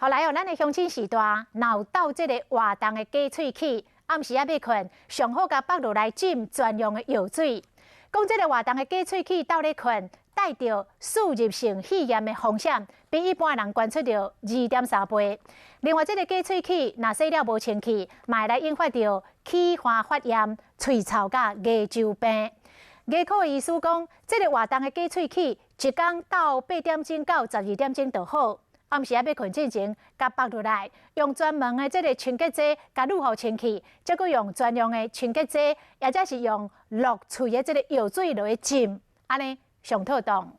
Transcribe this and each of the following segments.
後來哦，咱的鄉親時代，若有鬥這个活動的假喙齒，暗時仔欲睏，上好共縛落來浸專用的藥水。講這个活動的假喙齒鬥咧睏，帶著輸入性肺炎的風險，比一般人懸出著2.3倍。另外，這个假喙齒若洗了無清氣，嘛會來引發著齒環發炎、喙臭佮牙周病。牙科醫師講，這个活動的假喙齒，一工鬥8點鐘到12點鐘就好。暗時仔欲睏進前，共縛落來，用專門的這个清潔劑共愈予清氣，再閣用專用的清潔劑，抑者是用落喙的這个藥水落去浸，按呢上妥當。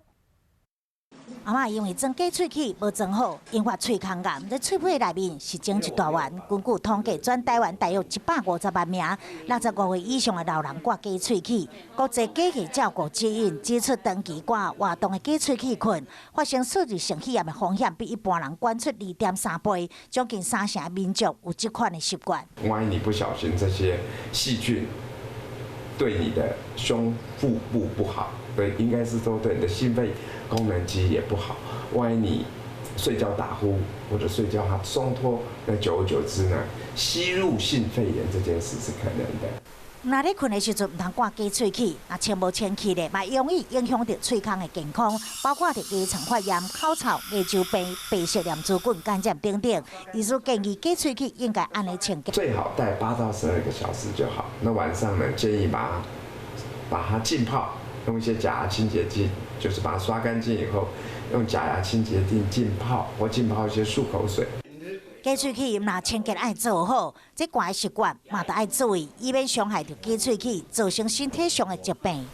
阿嬤因為裝假喙齒無裝好，引發喙空癌，佇喙皮內面是腫一大丸。根據統計，全台灣大約150萬名65歲以上的老人掛假喙齒。國際假牙照顧指引指出，長期掛活動的假喙齒睏，發生輸入性肺炎的風險比一般人懸出2.3倍，將近三成民眾有這款的習慣。萬一你不小心，這些細菌對你的胸腹部不好，對，應該是說對你的心肺功能其實也不好。萬一你睡覺打呼或者睡覺它鬆脫，那久而久之呢，吸入性肺炎這件事是可能的。若咧睏的時陣，毋通掛假喙齒，若清無清氣咧，嘛容易影響著喙空的健康，包括著牙床發炎、口臭、牙周病、白色念珠菌感染等等。醫師建議假喙齒應該按呢清潔。最好戴8到12個小時就好。那晚上呢，建議把它浸泡，用一些假牙清潔劑，就是把它刷乾淨以後，用假牙清潔劑浸泡或浸泡一些漱口水。假喙齒若清潔愛做好，這掛的習慣嘛著愛注意，以免傷害著假喙齒，造成身體上的疾病。